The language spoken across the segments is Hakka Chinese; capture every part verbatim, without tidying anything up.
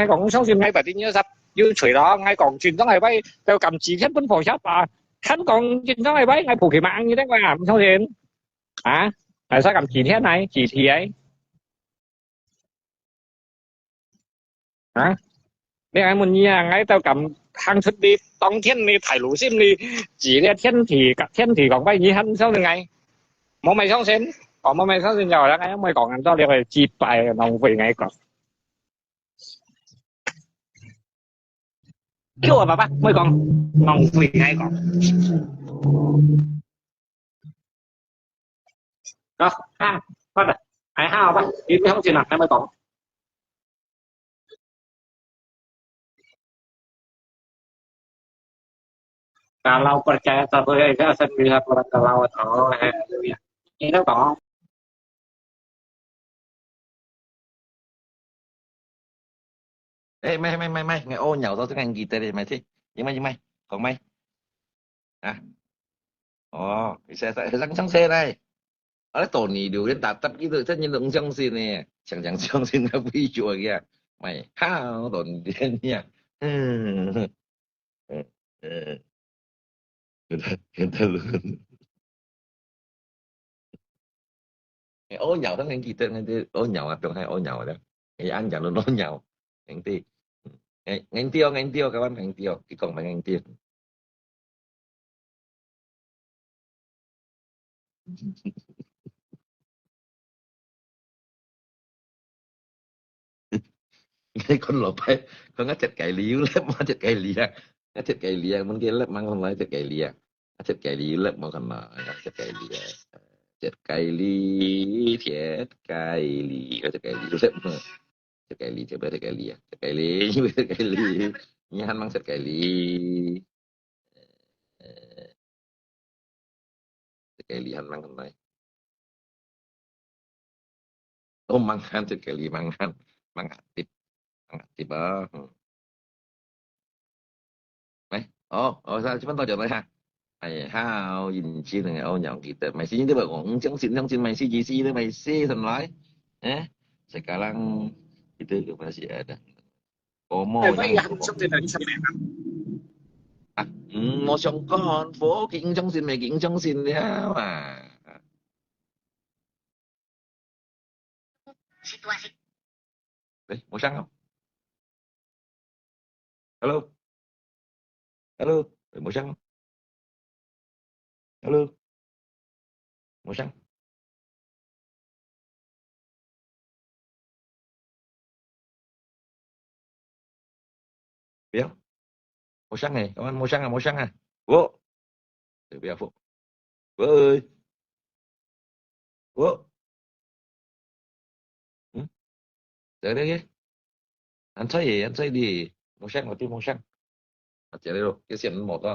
，𠊎講毋相信，𠊎八月二十有吹咯，𠊎講盡總係會就撳幾天分火燒吧，還講盡總係會，𠊎普佢嘛，你聽過啊？毋相信啊？𠊎說撳幾天來，幾天來？啊？你還問你啊？𠊎就敢行出去，當天你大路心你，指个天地，天地講話，你還相信𠊎？無咪相信，哦，無咪相信就好了，𠊎又無講恁多，你會失敗，浪費𠊎講。叫我爸爸，莫講，浪費𠊎講。好，啊，好的，還好吧，你不用緊了，還没講。Kalau percaya satu ya, itu akan melihat orang kalau tahu, eh, ini dong. 哎，毋係，毋係，毋係，𠊎屙尿到這个記得咧，毋係，去，你毋係，你毋係，講毋係？啊？哦，你使，使，使，相信來。啊，你多年榴莲打打佢都，真正都毋相信呢，常常相信个微笑个，毋係，哈，多年呀，嗯，嗯，嗯。 Kita, kita lu. Eh, oh, nyau kan yang kita nanti, oh, nyau apa yang hai, oh, nyau dah. Eh, an jangan lu nyau. Nanti. Eh, nanti oh, nanti oh, kawan, nanti oh. Kikong main nanti. 你講落去，講啊，切雞梨有粒嘛，切雞梨啊，啊，切雞梨啊，問佢粒嘛，看來切雞梨啊，啊，切雞梨有粒嘛，看來，啊，切雞梨啊，切雞梨，切雞梨，啊，切雞梨有粒嘛，切雞梨，切不切雞梨啊？切雞梨，切雞梨，你還吂切雞梨？ Sekali han mang hanai. Oh, mang han sekali, mang han. Mang aktif. Mang aktif ah. Hmm. Eh, oh, oh, sa, cuman tahu contoh ha. Ai, hao, yin chin, oh, nyong kita. Masih ini baru, hmm, cang sin, cang sin, masih J C itu masih, san lai. Eh, sekarang itu masih ada. Komo 哎，喂，yang 你相信啊，你相信啊？啊，嗯，無相干，無佢相信，無佢相信了啊。哎，無相哦。Hello？Hello？哎，無相哦。 Hello? Mosang? Bia? Mosang eh, kawan mosang ah, mosang ah. Wo. Eh, bia fu. Woi. Wo. Hmm? Dari lagi. Antai ye, antai di. Mosang, mati mosang. Mati ada lo. Kesian mau tu.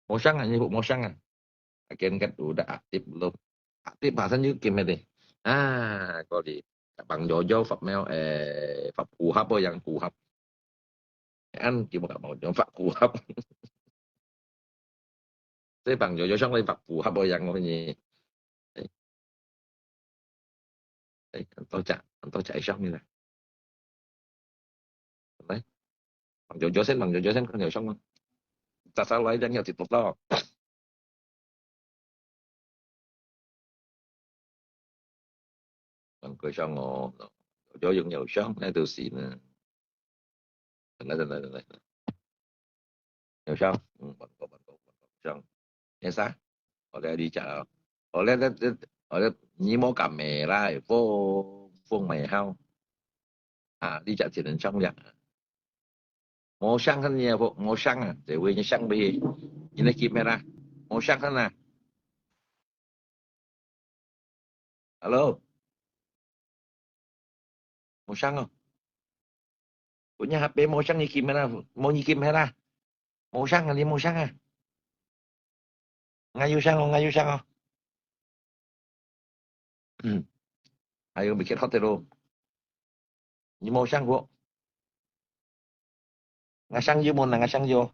Mosang ah, nyebut mosang ah. Agen kat udah aktif belum? Aktif pasal juga game tadi. Ah, kau di. Bang Jojo, Fab Mel, eh, Fab Kuhap apa yang Kuhap? An, kita tak mau jumpa Kuhap. Saya Bang Jojo, siapa Fab Kuhap apa yang apa ni? Eh, eh, antar cak, antar cak Isyam ni lah. Mai. Bang Jojo sen, Bang Jojo sen, kan Isyam lah. Tak salah, dia nyawa tidur tau. 很可笑哦，有有有像那都行呢。等等等等等等，有像，嗯，玩过玩过玩过像，那啥，我来理解了，我来来来，我来你莫讲没啦，风风没好，啊，你讲只能商量。 Mosang kan niya po, mosang ah. Dewi niya sang bi. Ini kimera. Mosang kan na. Hello. Mosang oh. Punya H P mosang ni kimera. Mo ni kimera. Mosang ah, ni mosang ah. Ngayu sang oh, ngayu sang oh. Hmm. Ayo mikir hotel lo. Ni mosang ko. Ngasang yo mo na ngasang yo.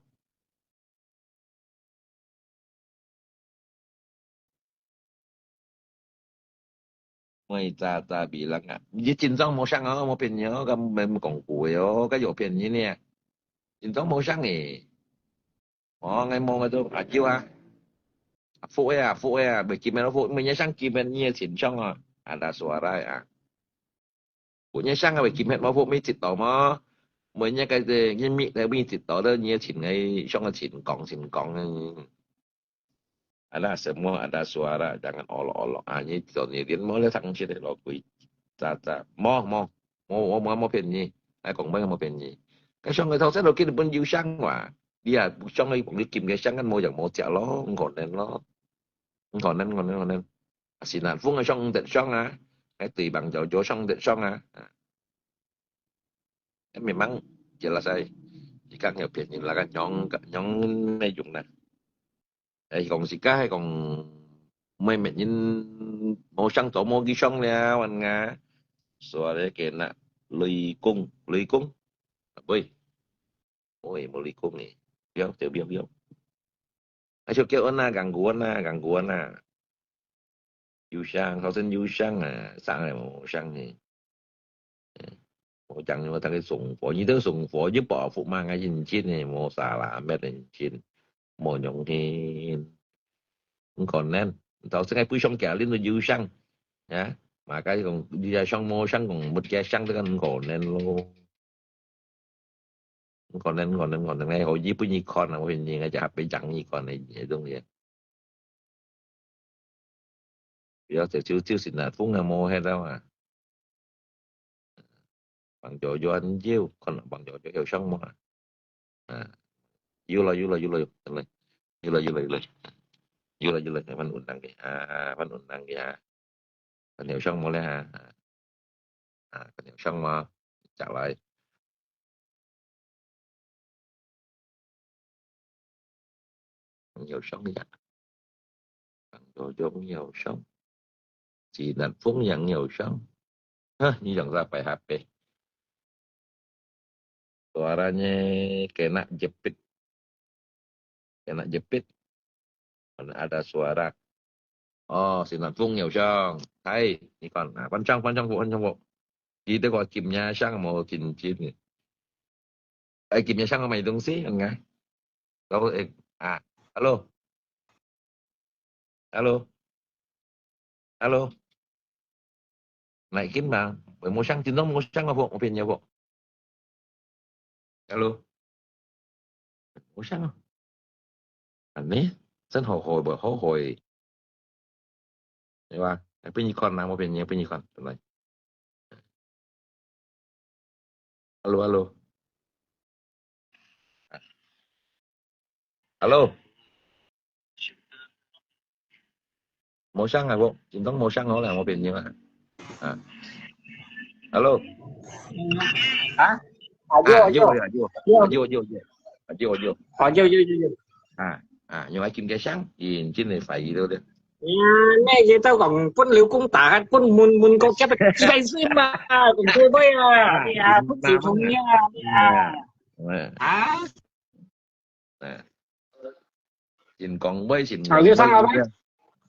愛喳喳bilang啊，你真正無聲哦，無騙人哦，該毋係講古个哦，該有騙人呢，真正無聲个。哦，𠊎無𠊎都啊有啊，福个啊，福个啊，會金个福，每日上金个你个錢上啊，ada suara啊。 Pokoknya sang awak kimet mo pok mi cit to mo. Monyet kaya nyemik tapi cit to le nye cin ngai song cin kong cin kong. Ada semua ada suara, jangan olok-olok. Ah, ni to ni din mo le tang cit lo kui. Ca ca. Mo mo. Mo mo mo mo phen ni. Ai kong mo mo phen ni. Cái song cái thâu sẽ lo kia pun yu sang wa. Dia song cái pun kim cái sang kan mo yang mo cia lo, ngon nen lo. Ngon nen ngon nen ngon nen. Sinan Fung song det song ah, eh, Tui Bang Jojo song det song ah. Ah. Eh, memang jelas ai. Jika nggak biar nyin lakan nyong, nyong mei yung na. Eh, kong sika, eh, kong mei met nyin mau sang to mau gi song liao, wan nga. Suara kena Lui Kung, Lui Kung. Bơi. Ôi, mau Lui Kung ni. Biar, biar, biar, biar. Ayo kêu ôn na, ganggu ôn na, ganggu ôn na. Yu sang, hao sen yu sang à, sang à, mo sang ni. Mo chang ni, mo tang cái sùng phò, ni tao sùng phò, như bỏ phụ mang à, yin chin ni, mo sa la met yin chin, mo nyong hin. Không còn nên, tao sẽ ngay bữa song kia linh yu sang, ya, mà cái còn đi ra song mo sang còn một cái sang tao còn nên luôn. Còn nên, còn nên, còn nên, ngay hồi như bữa như con là, bữa như ngay chả phải chẳng như con này, như đúng vậy. Yo, chiu chiu chiu sin na, phung na mo he tau ah. Bang jo yo an yo, kon bang jo yo yo shang mo ah. Ah. Yo lo, yo lo, yo lo, yo lo. Yo lo, yo lo, yo lo. Yo lo, yo lo, fan un nang ke. Ah, fan un nang ke ah. Kan yo shang mo le ha. Ah, kan yo shang mo. Chak lai. Nhiều sống vậy. Bằng đồ vốn nhiều sống. Chỉ là phúng nhận nhiều sống. Ha, như dòng ra bài hạp đi. Suaranya kena jepit. Kena jepit. Mana ada suara. Oh, Sinan Fung nhiều sống. Thầy, ni con. À, văn trong, văn trong vụ, văn trong vụ. Đi tới qua kiểm nhà sang mô trình chín này. Ê, kiểm nhà sang có mấy đồng chí, anh nghe? Đâu, ê, à, alo. Alo. Alo. Nãy kim mà, với mua sang, chính thống mua sang mà bộ, một phiên nhà bộ. Alo. Mua sang à? Anh ấy, sân hậu hội, bởi hậu hội. Đấy ba, bên như con nào, một phiên nhà, bên như con, này. Alo, alo. Alo. Mô sang à, bộ. Chính thống mô sang nó là một phiên nhiều à. À. Alo. Hả? À, À, vô, vô, vô. Vô. Vô, vô, vô. À, vô, vô. Ờ, vô, vô, vô, vô. À, à, nhưng mà kim cái sáng, thì chính là phải gì đâu đấy. 呀，咩嘢都講分了工打，分門門個夾幾百歲嘛，講對不對啊？哎呀，不止同樣啊，哎呀，啊，人講話先，好，有聲了嗎？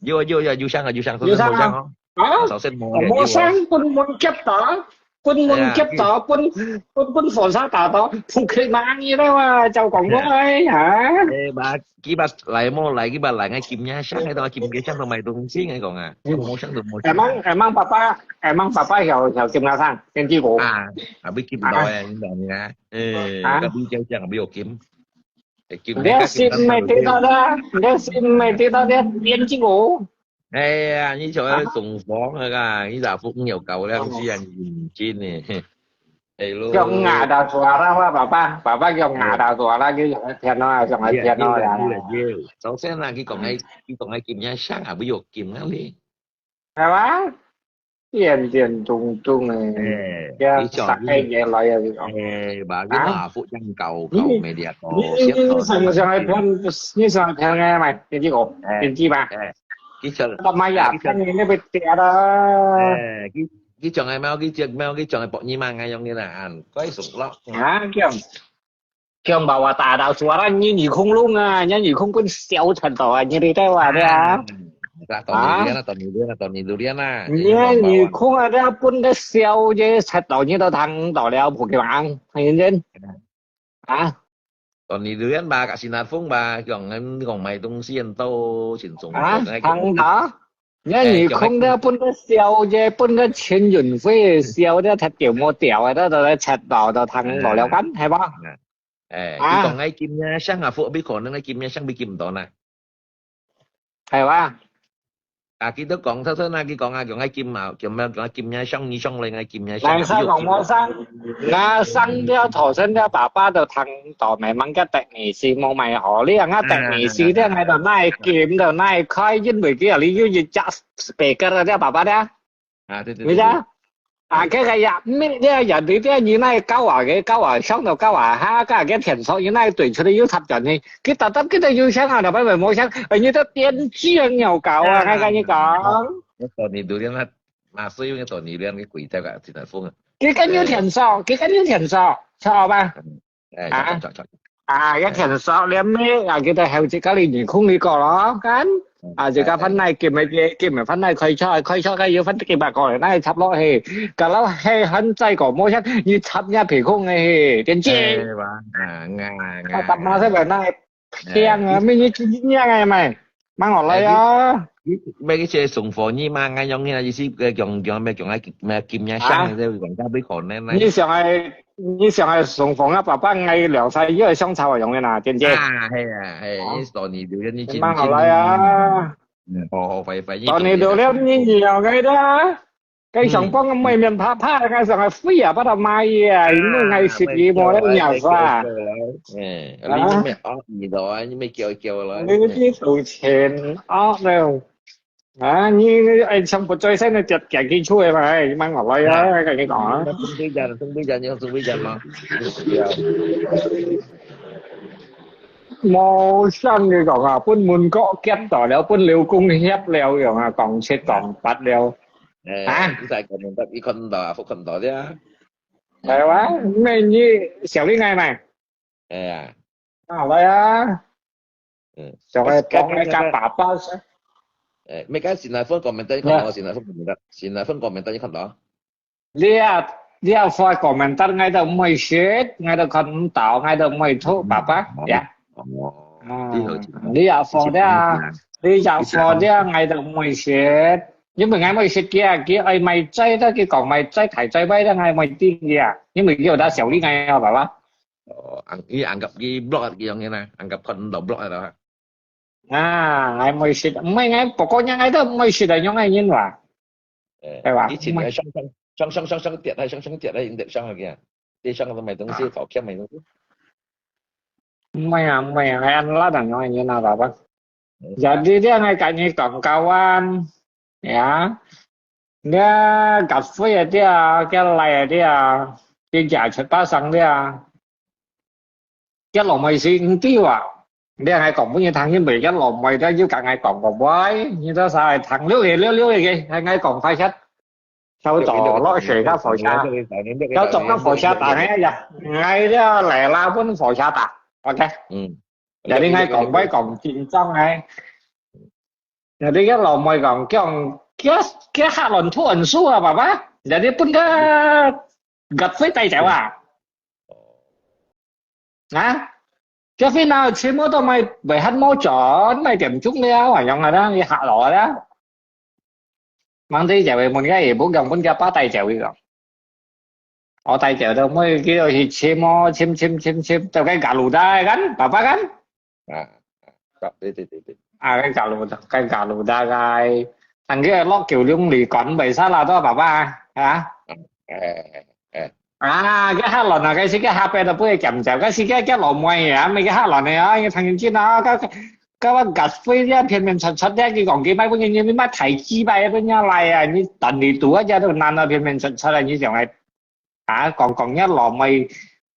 有啊，有啊，有聲啊，有聲，有聲啊。首先無，啊，無聲，分門夾打，分門夾打，分分分火車打到，不可以嘛，你知道嗎？就講過哎，哈。哎，嘛，佢把來無來，佢把來，𠊎金nhà sang，𠊎到金nhà sang都買東西，𠊎講啊，無聲都無聲。Emang, emang papa, emang papa曉曉金nhà sang，跟佢講。啊，啊，被金到哎，你知道嗎？哎，啊，tapi jauh jauh，被我金。哎，金，你信咪得到的，你信咪得到的，研究哦。哎呀，你像那種房那个，你咋不有搞良心啊？你真的，哎咯。用ngã到suara lah，papa，papa用ngã到suara，佢用个天咯，用个天咯，有啦，有啦，有啦。首先啦，佢講个，佢講个金nhà sang啊，不要金啊你。係嘛？點點咚咚誒，哎，這十個月來啊，你講。哎，吧，佢啊？嘛不樣搞，搞media，搞你，你，你上，上來騙，你上來騙𠊎嘛，你知無？哎，你知吧？哎，佢上，他媽呀，哎，佢上，騙你那邊跌了。哎，佢，佢上來貓，佢上貓，佢上來博你嘛，恁樣个啦，啊，該種咯。啊，這樣。 Kiong bawa tak ada suara, nyi nyi khung lung ah, nyi nyi khung pun siau chan to ah, nyi ri tai wa dia. 啦，Tony Durian啦，Tony Durian啦，Tony Durian啦，你有空啊，都要分个笑啫，七到你都聽到了，Pokemon，認真啊。Tony Durian吧，甲新加坡吧，講講買東西很多，先中啊，聽到。你有空都要分个笑啫，分个全運費笑，都踢掉無掉啊，都都七到都聽到了，敢係吧？誒，佢講愛金呀，像啊，福比可能愛金呀，像比金到呢。 係哇？啊，佢都講，頭先啊，佢講啊，講愛金啊，講咩，講愛金呀，上你上來，愛金呀，上。來，先講無聲，那上了頭先了，爸爸都聽到，慢慢个technician無買好，你啊，technician个，𠊎都哪會金都哪會開，因為佢啊，你有一隻speaker了，爸爸了。 啊，對對對對。啊，該个也，你這也對，這你那高啊，个高啊，上到高啊，哈，該个電索，你那對出來又插轉去，佢搭搭佢都有聲啊，哪擺會無聲？哎，你都電鋸要搞啊，𠊎跟你講。我Tony Durian啊，那所以用Tony Durian个鬼在个，真的瘋啊。佢跟有電索，佢跟有電索，知道吧？ 誒，啊，著著著。啊，一天十粒咩？啊，佢就後一個禮拜空你過咯，kan？啊，自家翻來金个，金个翻來開車，開車个又翻幾百個，那插落去，kalau係還在個，無像你插人家鼻空个，點知？誒，哇，啊，啊，啊，搭馬上來那聽啊，誒，你，你，你，你，你，你， 吂學來啊！你，你，你，你，送貨你嘛，恁樣个意思，个強強，咩強啊，咩金呀，啊？像个，人家要可能呢。你想愛，你想愛送貨啊，爸爸，𠊎兩儕又相差个樣个啦，對不對？啊，係啊，係，啊？你Tony Durian，你真，你吂學來啊！嗯，好，好，快，快，你Tony Durian，你要个啦。 該上班个妹面拍拍，該上个飛啊，把它買啊，因為𠊎食嘢無得尿啊。誒，你咩惡意咯，你咩叫叫咯。你啲賭錢惡了。啊，你，你愛上不追星个，夾夾佢出去嘛，哎，你吂學來啊，跟你講啊。中杯人，中杯人，你中杯人嘛。無聲个講啊，分門角夾到了，分老公夾了樣啊，講七講八了。 誒，啊？你在comment，你看到啊，福看到的啊。係啊，那你小麗愛買？哎呀。啊，來啊。嗯。小麗講愛加爸爸噻。誒，沒關係，新來份comment，你看到，新來份comment，新來份comment，你看到？你啊，你啊，發comment，𠊎都毋會識，𠊎都看毋到，𠊎都毋會讀，爸爸，呀。哦。啊，你好，你啊，發了，你啊，發了，𠊎都毋會識。 因為𠊎毋識佢啊，佢愛買遮，佢講買遮，大遮買，𠊎毋知佢啊。因為佢有打小麗𠊎啊，爸爸。哦，恁，佢恁樣，佢block佢樣个啦，恁樣看毋到block了啊。啊，𠊎毋識，毋係，𠊎，不過𠊎，𠊎都毋識啊，樣个人哇。誒，係吧？以前个上上上上上上跌，還上上跌，還跌上去啊。跌上去買東西，啊。跑去買東西。毋係啊，毋係啊，𠊎恁辣啊，樣个人啊，爸爸。 Jadi dia ngai kat ni kawan-kawan, ya. Dia kat Facebook dia, dia like dia, dia jadi pasang dia. Dia lomai si enti wa. Dia ngai kong punya tang ni, dia lomai dia juga ngai kong kong boy. Ni dah sai tang liu liu liu liu, ngai kong fai chat. 走到落水个火車，走到个火車站个呀，𠊎這來啦，分火車站，OK。嗯。Jadi𠊎講，𠊎講緊張个。Jadi个老妹講，講，佢，佢客人突然輸啊，爸爸。Jadi分个甲飛帶走啊。啊？甲飛哪有車摩托賣，賣黑摩轉，賣點鐘了，還用啊啦，你客來啦。 Mang đi chèo về một cái ebook dòng pun kia pa tay chèo đi rồi. Ở tay chèo đâu mới kêu thì chim ó, chim chim chim chim, tao cái gà lù đá gắn, bà bác gắn. À, à, đi, đi, đi, đi. À, cái gà lù, cái gà lù đá gai. Thằng kia lót kiểu lung lì còn bảy sát là đó bà ba, hả? À, à, à. À, cái hát lòn là cái xí cái hát pe là bữa chậm chậm, cái xí cái cái lò mày à, mấy cái hát lòn này á, thằng kia nó cái 該位甲飛咧，片面出出咧，佢講佢買分你，你買大幾擺分人來啊？你等你堵啊，這都難啊，片面出出啊，你想來啊，講講一落尾，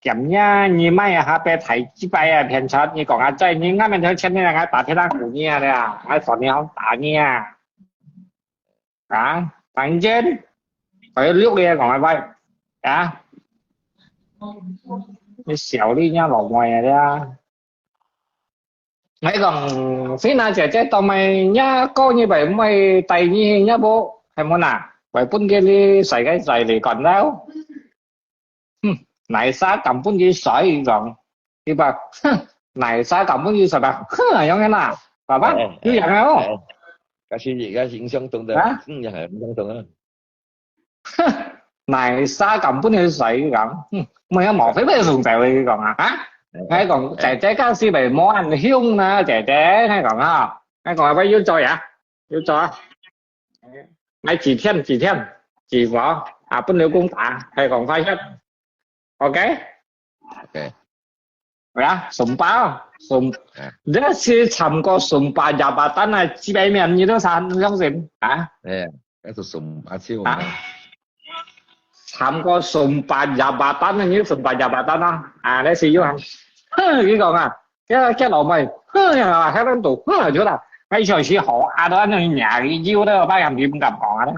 減呀，你買啊，下擺大幾擺啊，騙出，你講啊，在你那邊條錢呢，𠊎打天打鼓你啊，對啊，𠊎算你好打你啊，啊，反正，我要六個月講拜拜，啊，你小麗人落尾啊，對啊。𠊎講，Fina姐姐，到尾若哥你會毋會帶你去若屋，係無啊？會分佢哩洗个洗哩乾了。哼，哪儕敢分佢洗，佢講，佢話，哼，哪儕敢分佢洗啊？哼，樣个啦，爸爸，哎，哎，有樣个哦。哎，哎。但是而家形象懂得，啊？嗯，也係形象懂啊。哪儕敢分佢洗，佢講，嗯，毋係無非咩送走，佢講啊，啊？哎，哎，𠊎講，哎。姐姐假使會無恁凶啊，姐姐，𠊎講啊，𠊎講，喂，有做呀？有做啊？買幾天，幾天，幾包啊？分老公打，還講快些。OK？OK。係啊，Sumpah，Sum，哎。這是參過Sumpah Jabatan啊，幾百年，你都相，相信啊？哎，該係Sumpah啊。啊？參過Sumpah Jabatan啊，你Sumpah Jabatan啊？啊，那是有啊。哼，佢講啊， 佢，佢老妹，哼呀，該人都，哼，就啦，𠊎想係好啊，都恁樣惹佢，有个，把人佢毋敢講啊。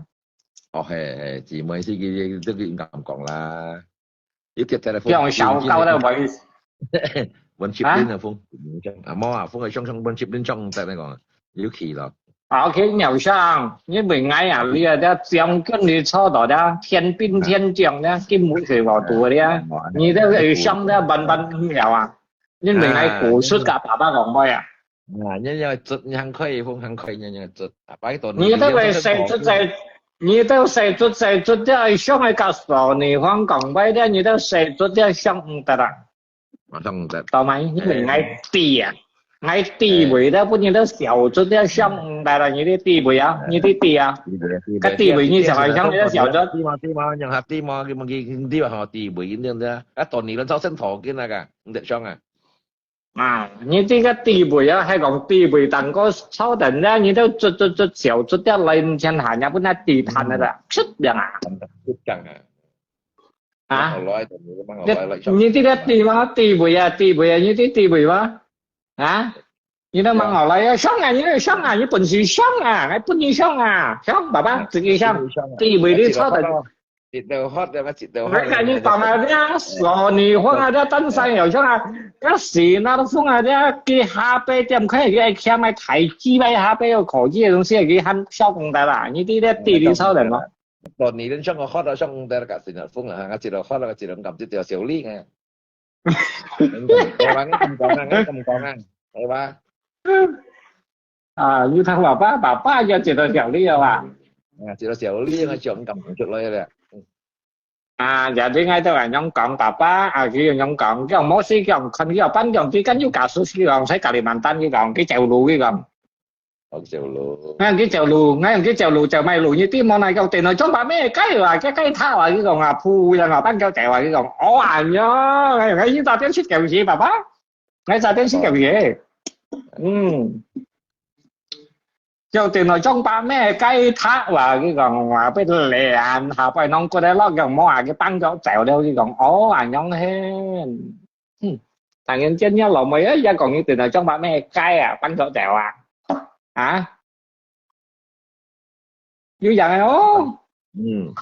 哦，係，係，姊妹係佢，佢，佢毋敢講啦。佢接telephone，佢用小高的位。Wan Chip Lin个phone，啊，無啊，phone个上上Wan Chip Lin上在那講，有去咯。啊，OK，你好像，因為𠊎啊，你啊，這將軍你坐到這，天兵天將這，金木水火土的啊，你這个上這板板了啊。 因為𠊎古時甲爸爸講話啊。啊，你要卒，你還可以，風還可以，你要卒。啊，拜託你，你都會洗卒洗，你都洗卒洗卒掉，上去甲索尼方講話了，你都洗卒掉，上毋得啊。馬上毋得。到尾，因為𠊎知啊，𠊎知會了，不然都小卒掉，上毋得啊，你的地位啊，你的地啊，个地位你想來想，你都小卒。地嘛，地嘛，讓他地嘛，佢們佢地嘛，好地位，你知道啊？啊，到你們造成討厭那個，你得上啊。 啊，你這个地位啊，還講地位當高，操等咧，你都卒卒卒小卒掉來，你先下，也不那地攤的啦，出名啊！出名啊！啊？好來，你，你這个地嘛，地位啊，地位啊，你這地位嘛，啊？你都問我來啊，上啊，你都上啊，你本事上啊，還不你上啊，上，爸爸自己上，地位你操等。 一條血，一條血。𠊎跟你講啊，這索尼風啊，這登山有上啊，這是那風啊，這佢下背點開，佢強來抬起來，下背有科技个東西，佢還上毋得啦。你這个地理超人咯。索尼人上个血都上毋得，該是那風啊，𠊎一條血，𠊎一條感覺條小力啊。哎，𠊎敢講啊，𠊎敢講啊，係吧？ 啊，你聽爸爸，爸爸也覺得小力了吧？啊，覺得小力，𠊎就毋敢出來了。啊，jadi𠊎都恁樣講，爸爸啊，佢恁樣講，講無事，講看佢有辦，講佢敢有假事，佢講在Kalimantan，佢講佢走路，佢講。哦，走路。𠊎講佢走路，𠊎講佢走路，走咩路？你知無？𠊎講電腦裝把咩？該話，該該他話，佢講啊，鋪人啊，搬走走啊，佢講，哦，恁樣，𠊎講，你打電話去叫佢，爸爸。 𠊎打電話去叫佢。嗯。叫電腦裝把咩？該他話，佢講話被你練，下背弄過來咯，講無啊，佢放腳走了，佢講，哦，恁樣嘿。嗯。突然間，你老妹啊，也講你電腦裝把咩？該啊，放腳走啊。啊？ 有影个哦。嗯，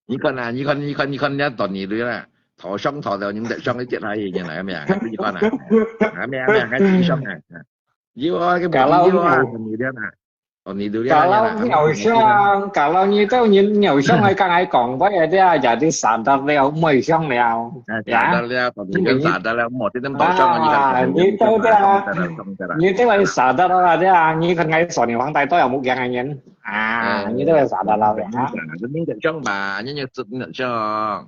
你看啊，你看，你看，你看，你看，到你對啦，頭上頭了，你得上一節還有人來咩？你看啊，啊咩啊咩啊，還上啊，有啊，个無有啊，到你對啦，到你對啦，到你對啦，到你到你有上來，剛才講過个，這也得三十了，沒上了，啊，三十了，到你跟三十了，莫天天頭上啊，你看，啊，你到這，你到三十了，這，你看，哎，索尼皇帝都有目鏡个人。 啊，你都會耍得落个啊？你等上吧，你就真的上。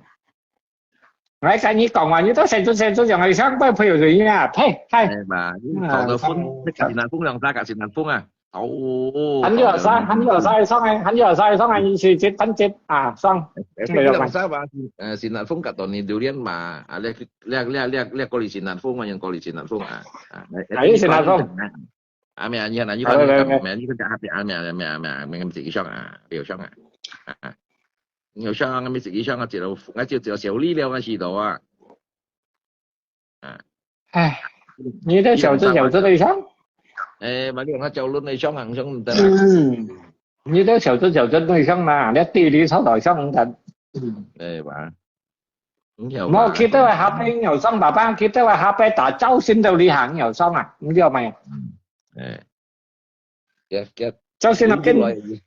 𠊎跟你講啊，你都生出生出上去，上輩朋友就一樣啊，呸，嗨。係嘛？你講到風，你隔時南風兩三，隔時南風啊。哦。還有啥？還有啥上啊？還有啥上啊？你是接單接啊，上。誒，你兩三吧，誒，是南風隔到你榴蓮嘛？啊，你你你你你過嚟是南風嘛，用過嚟是南風啊。啊，還有是南風。 啊，咩啊，你看啊，你看，你看，咩，你看，啊，咩啊，咩啊，咩啊，咩啊，咩啊，自己上啊，沒有上啊，啊，你有上啊，沒自己上啊，只有，那就只有小力了，那是的啊，啊，唉，你都小隻小隻的上？誒，嘛，你看他腳輪的上，好像毋得啦。嗯，你都小隻小隻的上嘛，你地理操作上毋得。嗯。誒，哇。 你曉吧？無，佢兜个下背有上爸爸，佢兜个下背打朝晨到旅行有上啊，你曉無？誒，佢，佢，就先落緊，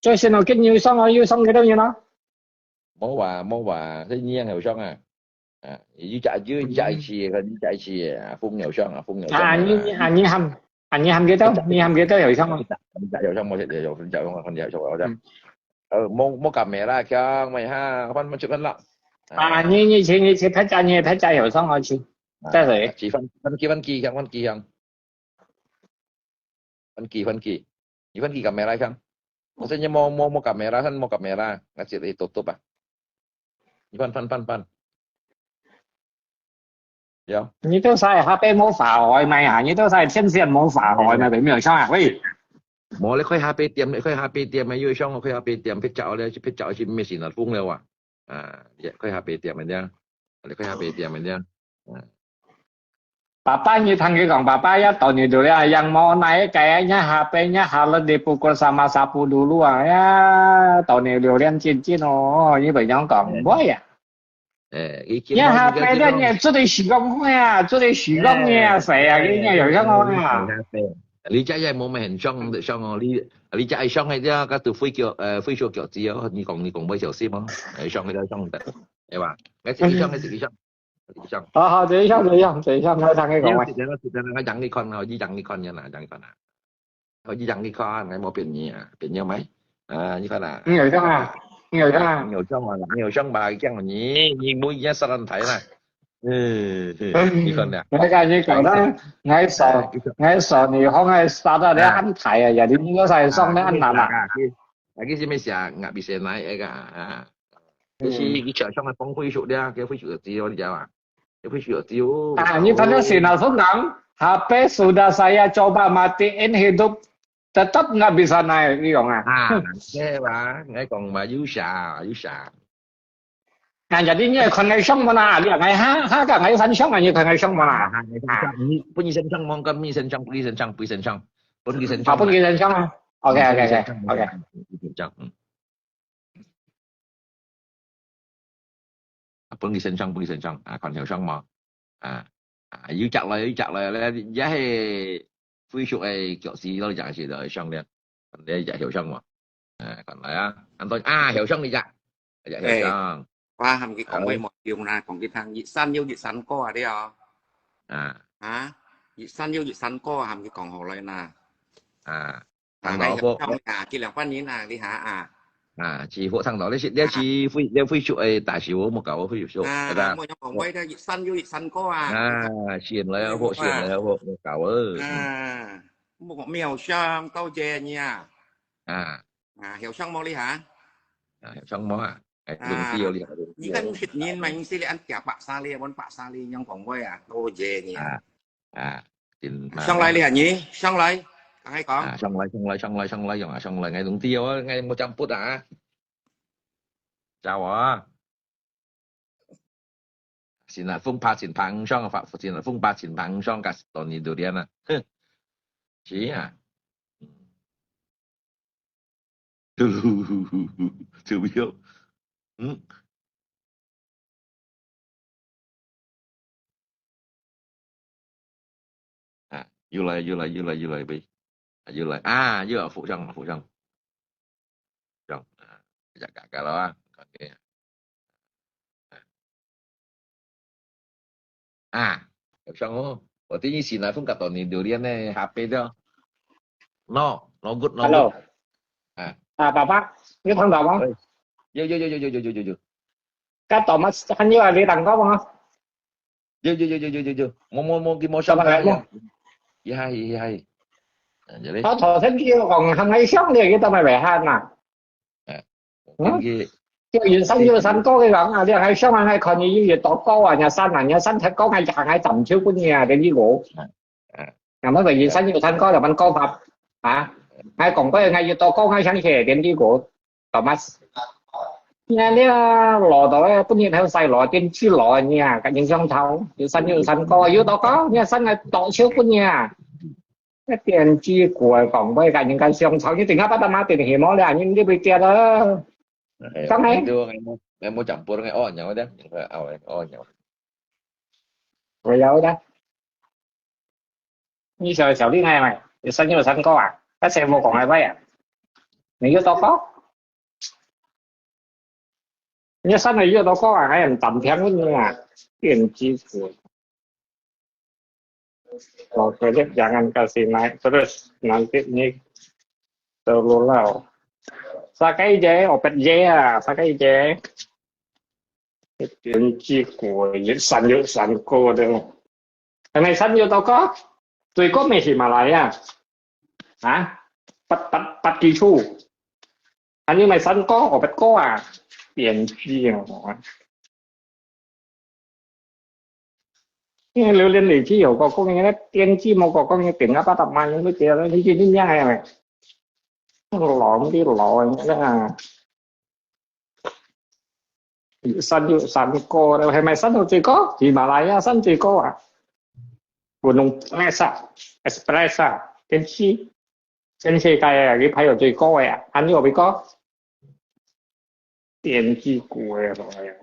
就先落緊又上哦，又上幾多人啊？無話，無話，這樣後上啊。啊，又隻，又隻一次，又隻一次，啊，封又上啊，封又上啊。啊，你，你，啊，你喊，啊，你喊幾多？你喊幾多又上啊？你隻又上，無隻又上，你隻又上，你隻又上，我講。嗯。呃，無，無kamera，強，咪哈，換，換出，換啦。啊，你，你去，你去別隻，你別隻又上，我去。啊，再來。去換，換去，換去，強，換去，強。 Phan Ki, Phan Ki. Ni Phan Ki kamera kan? Maksudnya mau, mau, mau kamera kan, mau kamera. Ngajit itu tutup ah. Ni Phan, Phan, Phan, Phan. Yo. 你都使下背無法外賣啊？你都使天線無法外賣，有沒有像啊？喂，無，你開下背店，你開下背店啊，有像我開下背店，別找了，別找去，沒事了，封了啊。啊，也開下背店人家，你開下背店人家。啊。 爸爸，你聽佢講，爸爸也到你度了，yang mau naik kayaknya H P-nya harus dipukul sama sapu dulu啊，呀，到你榴莲真真哦，你會樣講，嗯。會啊。誒，佢今你下擺咧，你做得時光會啊，做得時光會啊，哎，誰啊？哎，你也有樣講啊。哎，哎，你家也無買很香的香哦，你，你家愛香的，這个都會叫，呃，會說叫子哦，你講，你講會小心哦，哎，香的，香的，對吧？哎，自己香，哎，自己香。 上。好，好，等一下，等一下，等一下，我聽你講話。你有時間，有時間，我讓你看啊，我讓你看啊，讓你看啊。我讓你看，𠊎無騙你啊，騙你咩？啊，你看啊。你有上啊？你有上啊？你有上啊？你有上吧？講你，你每日殺人台啦。嗯，你看啊。𠊎跟你講啦，𠊎說，哎，你說。𠊎說你好，𠊎殺到你安台啊，呀，你應該在上面安難啊。啊，佢，啊，佢係咩事啊？𠊎比賽哪一個啊？ 就是佢手上个放回收了，佢回收个紙哦，你知道嗎？佢回收个紙哦。啊，你看到先老師講，H P sudah saya coba matiin hidup, tetap nggak bisa naik，你講啊？啊，係吧？𠊎講嘛，有啥，有啥？啊，jadi你看𠊎上無啦？你講𠊎哈，哈，講𠊎翻上啊，你看𠊎上無啦？啊，你翻上，你，分佢先上，望个，分佢先上，分佢先上，分佢先上。啊，分佢先上啊。OK，OK，OK，OK。分佢先上，嗯。 啊，分佢先上，分佢先上，啊，看曉上無？啊，啊，有隻來，有隻來咧，也係灰色个腳趾咯，這隻係來上咧，你隻曉上無？啊，看來啊，恁多啊，曉上呢隻，隻曉上。誒，我喊佢講話無用啦，講佢聽，一山有一山高啊，你哦。啊。啊，一山有一山高啊，喊佢講好來啦。啊。 啊，上到屋。𠊎曉上啊，幾兩萬人啊，你下啊。啊，支付上到，你係，你係付，你付出个大小，莫搞我付出，啊，係吧？莫講講我个一山有一山高啊。啊，先來啊，好，先來啊，好，莫搞啊。啊，莫講沒有上，多謝你啊。啊。啊，曉上無你下？啊，曉上無啊？哎，啊，用地哦，你下，用地哦。你看別人嘛，你係你安家百三里，阮百三里，樣講話啊，多謝你啊。啊。 啊，真麻煩。上來了你，上來，同𠊎講。啊，上來，上來，上來，上來，用啊，上來，𠊎用地哦，𠊎無jemput啊。找我啊。先啊，風怕前怕五上，發，先啊，風怕前怕五上，該是到你榴蓮啊，哼，是啊。嗯。就要，嗯。 啊，又來，又來，又來，又來，喂。啊，又來。啊，又來，互相，互相。互相，啊，比較尷尬了啊。OK。啊，互相哦。我第一時來分隔到你榴槤呢，下背了。No, no good, no good. Hello。啊。啊，爸爸，你聽到嗎？喂。有，有，有。 該Thomas還有啊，你聽到嗎？有，有，有。無，無，無，佢無上來。一下，一下。啊，這裡。我頭先叫講，喊𠊎上來，佢都無來喊啊。哎，嗯？佢，叫人山有山高个人啊，你還上來看，你有幾多高啊？人家山啊，人家山太高，𠊎，𠊎站就不你啊，跟你講。啊，啊。那麼人山有山高，就問高法啊。𠊎講過，𠊎有多高，𠊎想起來，跟你講。 Thomas。你看這老到咧，本日還有細佬，電視佬啊，你啊，跟人相吵，有山有山高，有多高，你看山還多少分你啊？那電視股啊，講話跟人家相吵，你等下把他媽電起毛了，你，你會跌了。哎，上來。你都，你無，你無講波，你哦，你有的，你會哦，哦，你有。我有的。你小小弟妹妹，你生有生过啊？那谁不讲来喂啊？你有多高？你生了有多高啊？还很单平问你啊？电击子。老师，这两个是哪？这个难的你走路了。啥个姐？我不姐啊，啥个姐？电击子，一生有生过的。 係咪生有多高？最高咪喜马拉雅啊？八八八基础，還有咪生高，我不高啊？電擊啊！因為榴槤你去有个講个電擊，無个講个點个八十萬，你都知道，你去你娘个，老的老的啊！ 生有生高了，係咪生到最高？喜马拉雅生最高啊！Gunung Presa，Expresa，電擊，全世界啊，佢排到最高个啊，還有比高？電擊股个，哎呀，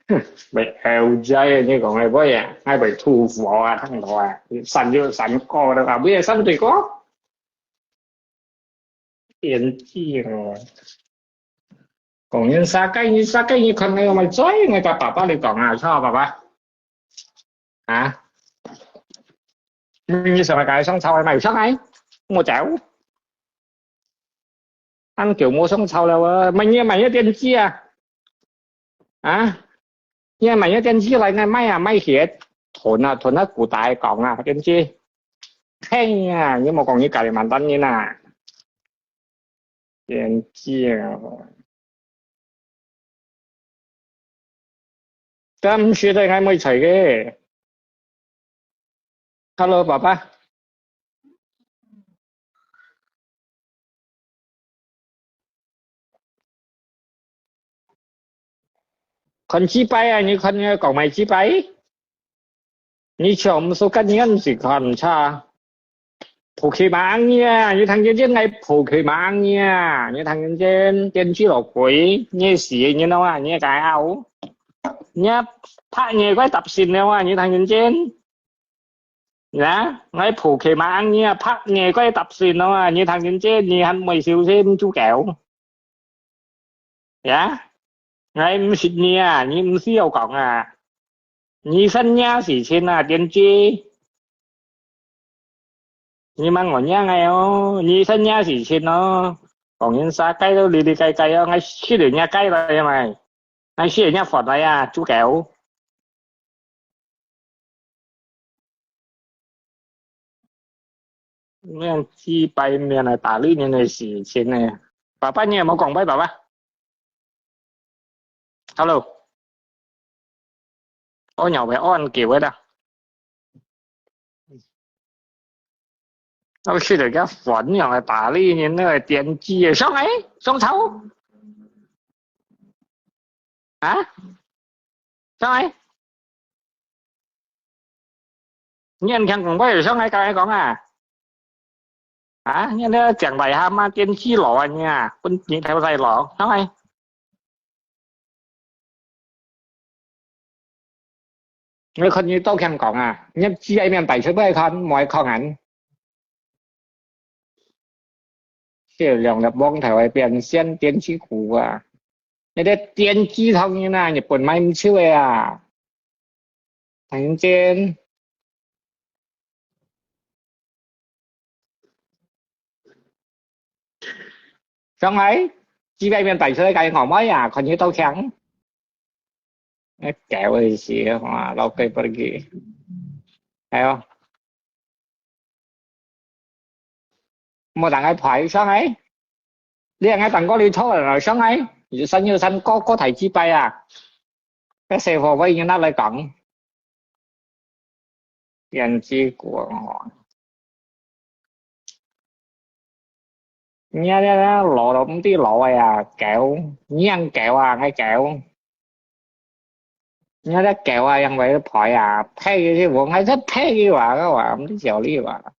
哼，被L J你讲个咩啊？还被吐槽啊，看到啊，生有生高了啊，不也生最高？ 天气哦。讲人啥个，你啥个，你看那个么嘴，我把爸爸来讲啊，是吧，爸爸？啊？你上来该上操还买上来？我走。俺狗没上操了，我买你买个电器啊。 啊？你買个電器來，你買啊，買鞋，囤啊，囤啊，古代講啊，電器。嘿呀，你莫講你家己蠻單人啊。電器啊。但毋係得，𠊎買菜个。Hello，爸爸。 看幾擺啊？你看你講買幾擺？你全部數个人是看毋差。Pokemon啊，你聽真真，𠊎Pokemon啊，你聽真真，電視老鬼，你死人啊，你个啊！你拍你个搭線了啊，你聽真真。 呀，𠊎Pokemon啊，拍你个搭線咯啊，你聽真真，你還會小心豬狗。呀，𠊎毋識你啊，你毋需要講啊。你生你事情啊，電視。你問我娘个哦，你生你事情哦。講人啥个都哩哩个个哦，𠊎識你个个來呀嘛。 還係人家發來啊，豬狗。恁幾擺面來打理人个事情呢？爸爸，你有無講拜爸爸？Hello。 哦，有个安叫个啦。我去了个烦样个打理人那个电击个，上来，上操。啊？上来。你人听讲过有上来，刚才讲啊。 啊，你這講話哈嘛，電視佬啊你啊，分你頭晒佬，係咪？你看你到香港啊，你知係面大出來看，莫看人。少量入網頭个變現電視股啊，你這電視頭人啊，日本買毋少个啊。 聽真。上來，幾百面帶出來，該我妹啊，看你到強。哎，搞一些，哇，老鬼不给。哎呦。 莫等佢排上來，你等佢等過你坐落上來，你生意生高高抬幾擺啊？該細貨會人拿來講，電視股哦。你啊，你啊，老都毋知老个啊，狗，你養狗啊，𠊎狗。 你看這狗啊，養个牌啊，配个，𠊎還在配个話，𠊎話毋知笑你話。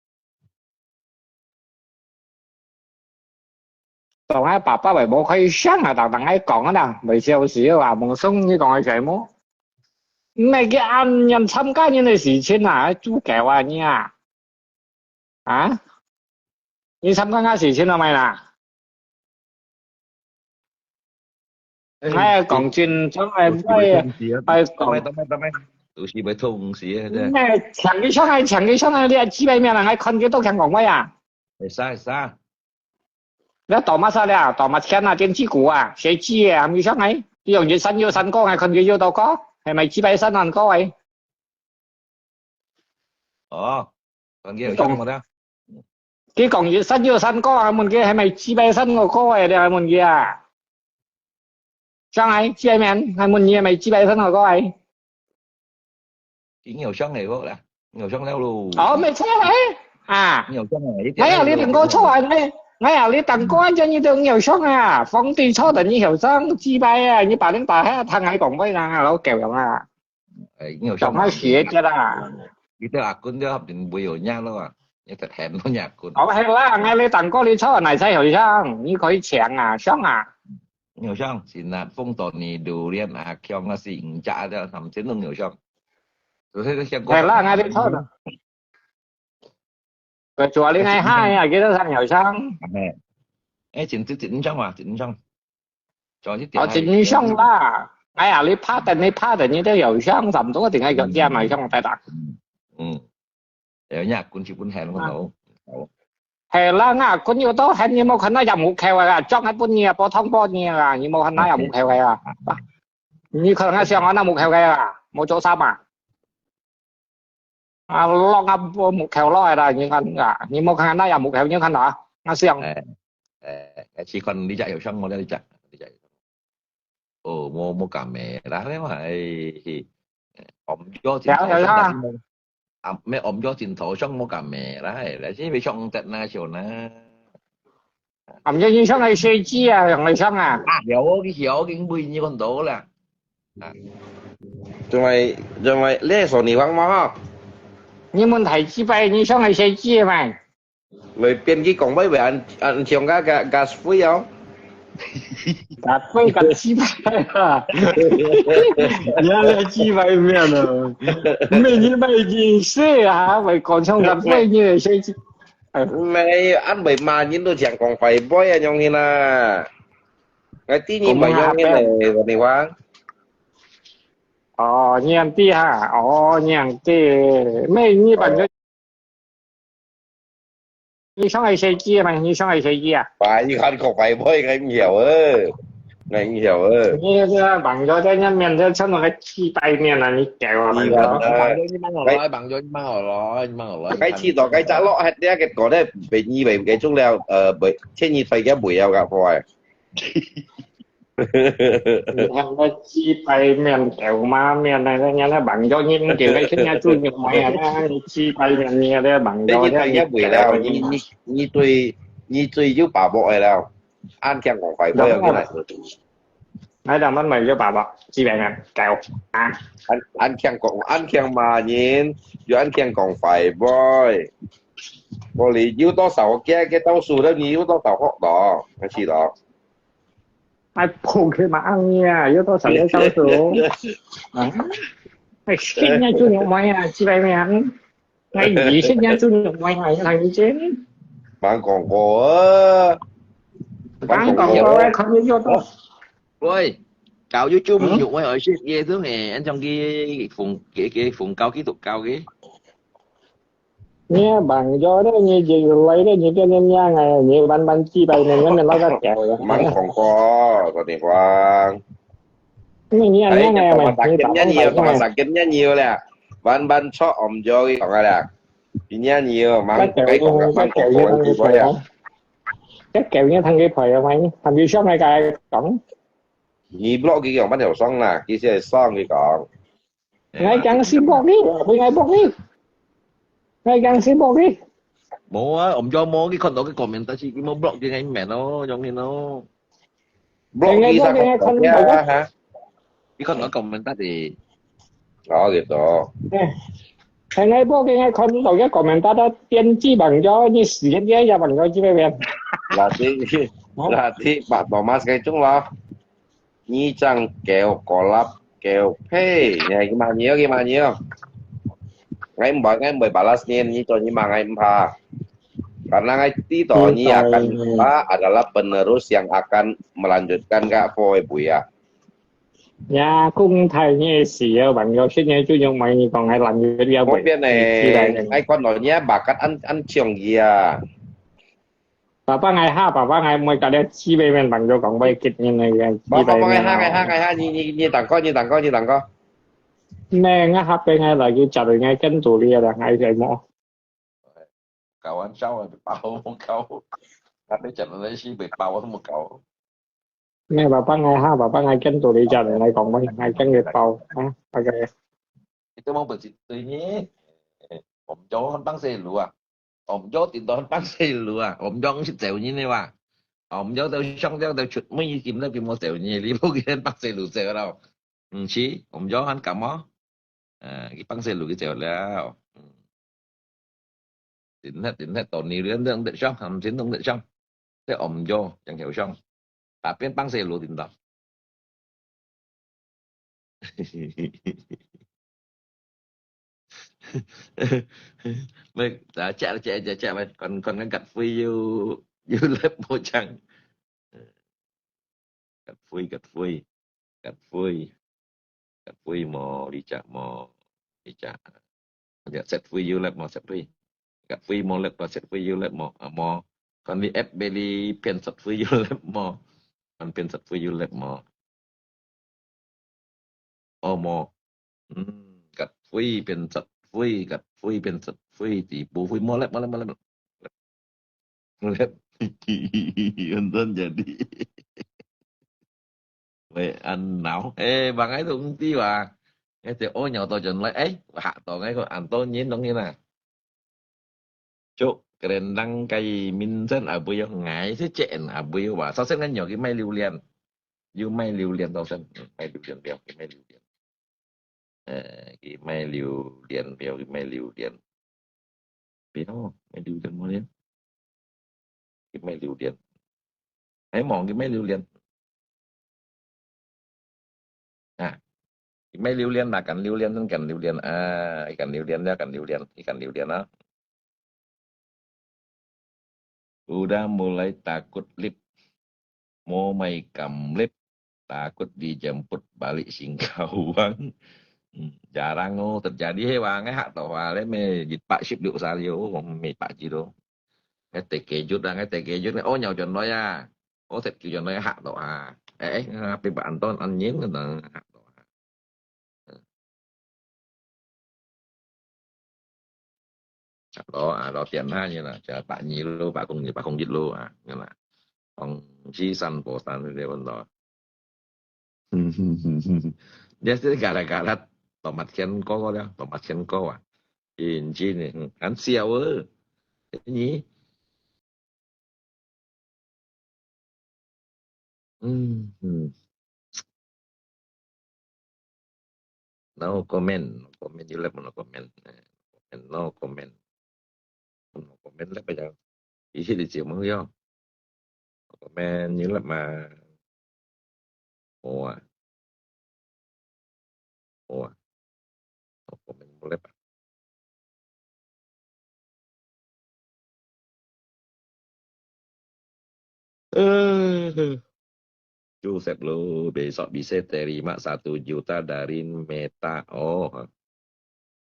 當下爸爸會無開聲啊，當當愛講啊啦，袂笑死啊，無送你講个全部。毋係佢恁樣參加人个事情啊，豬狗啊你啊！啊？你參加人事情做麼啦？哎，講真，將來會，會講，當然，當然，當然，有時會痛死啊，真。哎，請佢上來，請佢上來，你還幾百名啊，𠊎看佢都聽講話啊。會使，會使。你多麼少了？多麼錢啊？電子股啊？誰知啊？還沒上來？你用一三一三過，還看佢有多高？還買幾百三萬高哎？哦，看佢有上來無啦？佢講一三一三過啊，問佢還買幾百三萬高哎，你還問佢啊？上來，幾百名，還問你還買幾百三萬高哎？ 你有上了無啦？你有上了咯。哦，沒錯哎，啊，你有上了，你哎呀，你等過錯啊，哎，哎呀，你等過啊，你都有上啊，皇帝坐等你後生，雞掰啊，你把人打下，他還講話啦，老狗樣啊，哎，你有上講話邪的啦。你對阿君對面會有影咯啊，你得喊到阿君。哦，係啦，哎，你等過你坐哪在後生，你可以搶啊，上啊。 有上，先啦，風到你榴蓮啊，強啊，是五隻啊，三千都有上。所以个香港係啦，𠊎哋錯啦。佢做你愛嗨啊，幾多上有上？哎，真真真上啊，真上。做一點哦，真上啦。哎呀，你拍的，你拍的，你都有上，差不多點解有點嘛，上大打。嗯，嗯。 哎呀，你阿君就分喊我咯。好。係啦，𠊎阿君有到喊你無看到也無口啊，裝還分你啊，煲湯煲你啊，你無看到也無口个啊。你看𠊎想啊，那無口个啊，無做啥嘛。啊，落啊，無無口落來啦，你看啊，你無看到也無口，你看到啊，𠊎想。哎，哎，哎，試看你隻有上無了，你隻，你隻。 哦，無，無敢咩啦，你嘛，哎，嘿，哎，暗咗真頭上，有啦。啊，咩暗咗真頭上無敢咩啦，哎，來，這邊上得那小呢。暗咗你上來設計啊，上來上啊。啊，有，你有，已經不一樣很多啦。啊。因為，因為，你係說你忘嗎？你問題幾擺，你上來設計嘛？ 來變佢講話會恁，恁像个，个，个水哦。个水个雞排啊！你還來雞排面啊？毋係你買件事啊，會講像个水你个事情。毋係，恁會罵人都像講壞話啊，樣形啊。𠊎知你毋係樣形个，你話？哦，你恁知哈？哦，你恁知。毋係，你反正 你上來設計嘛，你上來設計啊？哇，你看個壞妹，𠊎毋曉啊，𠊎毋曉啊。你這个網友在那面，這穿那个雞排面啊，你搞啊，你看啊。網友你慢好來，網友你慢好來，你慢好來。該知道該隻落，還這个講得被你被該種了，呃，被，千二歲个不要个，壞。 你看該雞排面、豆麻面啊，人家網友你毋叫佢去人家煮肉糜啊，你雞排面你个網友你你你你你最你最有把握个了，恁強講壞話个來。來，咱們買有把握，雞排面，豆啊。恁恁強講，恁強罵人，又恁強講壞話。我哋有多少个个到數了，你有多少學到，開始咯。 哎，poke嘛，哎呀，有多少个小时哦？啊，哎，十年做牛卖啊，几百年。哎，二十年做牛卖啊，一趟一千。蛮广告啊。蛮广告啊，看你有多。喂，搞YouTube有没有一些嘢都没，按照给风给给风高给多高给。 你網友咧，你就來咧，你跟人家哎，你慢慢幾百年，你們老个搞了。蠻廣告，同你講。你你哎，你你你你你你你你你你你你你你咧，慢慢出網友講个啦。你你你，蠻該講个，蠻廣告个，你講呀。一搞你聽佢陪啊，還有上來講。你 block 佢講，乜條爽啦，佢先係爽佢講。 𠊎講係block你，會𠊎block你？𠊎講係block你？無啊，我毋知無，佢看到佢comment，但是佢無block佢，𠊎毋明咯，樣形咯。block你，𠊎block你，𠊎看到。佢看到comment个。哦，gitu。哎，𠊎block你，𠊎看到佢comment，電子網友，你死人家也網友這邊。Berarti，berarti Pak Thomas該種咯。你正狗狗lapar。狗屁，你还骂你哦，你骂你哦。Ngai mbak, ngai mbak balas ni, ni to ni ma ngai mpa. Karena ngai ti to ni akan mpa adalah penerus yang akan melanjutkan ka po e buya. 呀，公太你死啊，朋友，现在就用买你讲还烂个了，我变呢，哎，看到你啊，bakat an an ciong ya. 爸爸，我哈，爸爸，我每个月几百万朋友讲，我给你那个几爸爸，百万。我哈，我哈，我哈，你你你等过，你等过，你等过。那我哈边个来去找人家跟独立的，还是么？搞完笑了，包我搞，他被讲的那些被包我怎么搞？那爸爸，我哈，爸爸，我跟独立家人来讲，我还跟个包啊，OK。你怎么不去对呢？我们就很棒些路啊，我们就顶多很棒些路啊，我们就去走人的哇，我们就都上掉都出门一点那边没走人，你不跟棒些路走了，嗯，去，我们就很感冒。 啊，佢放細路佢走了。嗯。Internet，internet，到你連都得上，含錢都得上。這我毋做，ยัง後生。打邊放細路點到？咪，啊，隻隻隻隻咪，看看看，甲飛又又lepmo正。甲飛甲飛甲飛。 Kat fui mo, lijak mo, lijak. Ya, set fui you lep mo, set fui. Kat fui mo lep mo, set fui you lep mo. Amo, kon li ep beli pian set fui you lep mo. Kon pian set fui you lep mo. Oh mo. Hmm, kat fui pian set fui, kat fui pian set fui, ti bu fui mo lep, mo lep, mo lep. Mo lep. Yun ton jadi. Wei an nau. Eh, bang ai tu mesti wa. Ngai te o nyau to jon lai. Eh, hak to ngai ko an to nyin dong nyin na. Cuk, kerendang kai min sen abui yo ngai se cek en abui yo wa. Sao sen ngan yo ki mai liu lian. Yu mai liu lian to sen. Mai liu lian biao, ki mai liu lian. Eh, ki mai liu lian biao, ki mai liu lian. Biao, mai liu lian mo lian. Ki mai liu lian. Ai mong ki mai liu lian. Ah, ki mai liu lian lah, kan liu lian, kan liu lian. Ah, ikan liu lian ya, kan liu lian, ikan liu lian ah. Udah mulai takut lift. Mo mai kam lift. Takut dijemput balik Singkawang. Hmm, jarang oh terjadi he wang eh hak to wa le me jit pak sip liu sa liu me pak jit oh. Ngai terkejut ah, ngai terkejut ngai oh nyau jon loi ah. Oh set kiu jon loi hak to ha. Eh eh ngapi ba an ton an nyin ngan hak to ha. Lo à, lo tiền ha như là cho bạn nhí lô, bạn không nhí, bạn không nhít lô à, như là ông chỉ săn bộ săn thì vấn đề. Dia sih gara-gara tomat kian ko ko dia, tomat kian ko à. In chi ni, an siau eh. Ni. Hmm. No comment, no comment, you left no comment. Eh, comment, no comment. No comment left aja. Isi di chiu mong yo. No comment, you left ma. Ua. Ua. No comment, you left. Eh, Joseph lo, besok bisa terima satu juta dari Meta. Oh,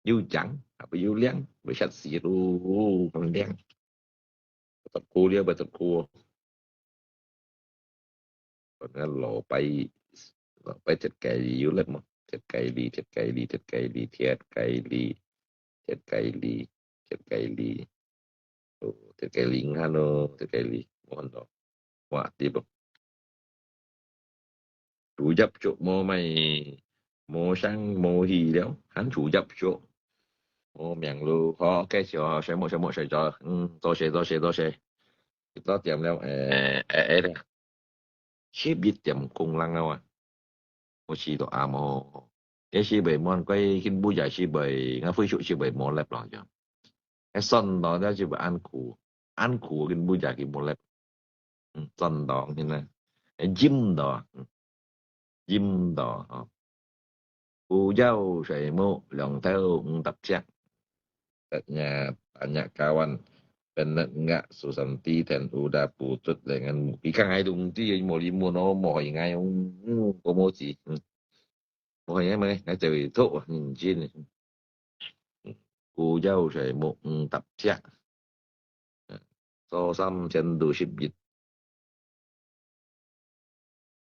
Yu Chang, apa Yu Liang, besat siru, mending. Betul kuliah, betul ku. Còn lo bay, lo bay thiệt cay đi, you left mo. Thiệt cay đi, thiệt cay đi, thiệt cay đi, thiệt cay đi, thiệt cay đi, thiệt cay đi. Ồ, thiệt cay đi ngàn ồ, thiệt cay đi. Mo hòn đó. Wa, tiếp tục. Chủ dập chuột mo mày, mo sang mo hì liao, hẳn chủ dập chuột. Mo miệng lu, ho, ok, xíu, ho, sẽ một, sẽ một, sẽ cho. Ừ, tôi sẽ, tôi sẽ, tôi sẽ. Kita tiêm liao, eh, eh, eh, dah. Sip yit tiêm kung lang liao à. Mo si to à mo. Ye si bei mon, quay kin bu ya si bei, ngà phui chuột si bei mo lep lo cho. Cái son đó, đó si bei ăn củ. Ăn củ kin bu ya kin mo lep. Ừ, son đó, như này. Cái jim đó. Ừ. Jim đó, ờ. Bujau Saimuk, 兩頭五十尺。Tanya banyak kawan, penat ngak susah titen udah putus denganmu.佢講𠊎都毋知，無你問哦，無害𠊎，嗯，我無知，嗯，無害𠊎咩，𠊎就會做，認真。Bujau Saimuk 五十尺。 Sosam Sendu Sipit.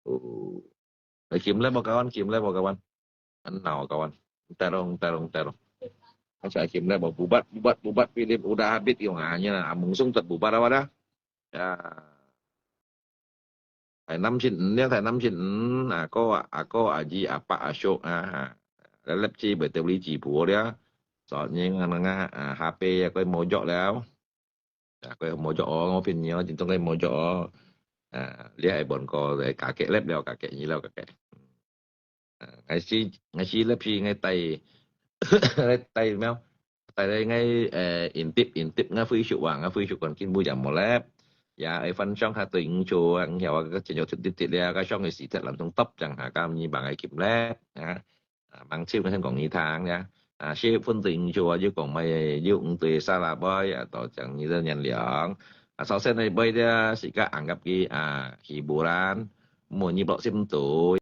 Oh. Ai, kim lep mo kawan, kim lep mo kawan. Anau kawan. Terong, terong, terong. Masa kim lep mo bubat, bubat, bubat, film udah habis yung hanya amung sung tet bubat apa dah? Ya. Thai Nam Shin Ng, ya, Thai Nam Shin Ng, ako, ako, aji, apa, asok, ah, ha. Lep chi, betul li chi, buo dia. Soalnya ngana, ah, H P ya, kau mojok liao. Ya, kau mojok, oh, ngau pin nyo, jin tong kau mojok, oh. Ah, lia ai bon ko, eh, kakek lep liao, kakek ni liao, kakek. Ah, ngai si, ngai si lep si, ngai tai, ngai tai meo. Tai ngai, eh, intip, intip, ngai Facebook wa, ngai Facebook kon kin bu jam mo lep. Ya, ai fan song ha tui ng chua, ng hiao, ka chen yo tut tit tit lia, ka song ai si tet lam tong top jang ha, kam ni bang ai kim lep, ya. Ah, mang chiu ngai sen kong ni thang, ya. Ah, si phun tui ng chua, yu kong mai, yu ng tui sa la boy, ya, to jang ni den yan liang. Ah, sau sen ai boy dia, si ka anggap ki, ah, hiburan, mo ni blok sim tu,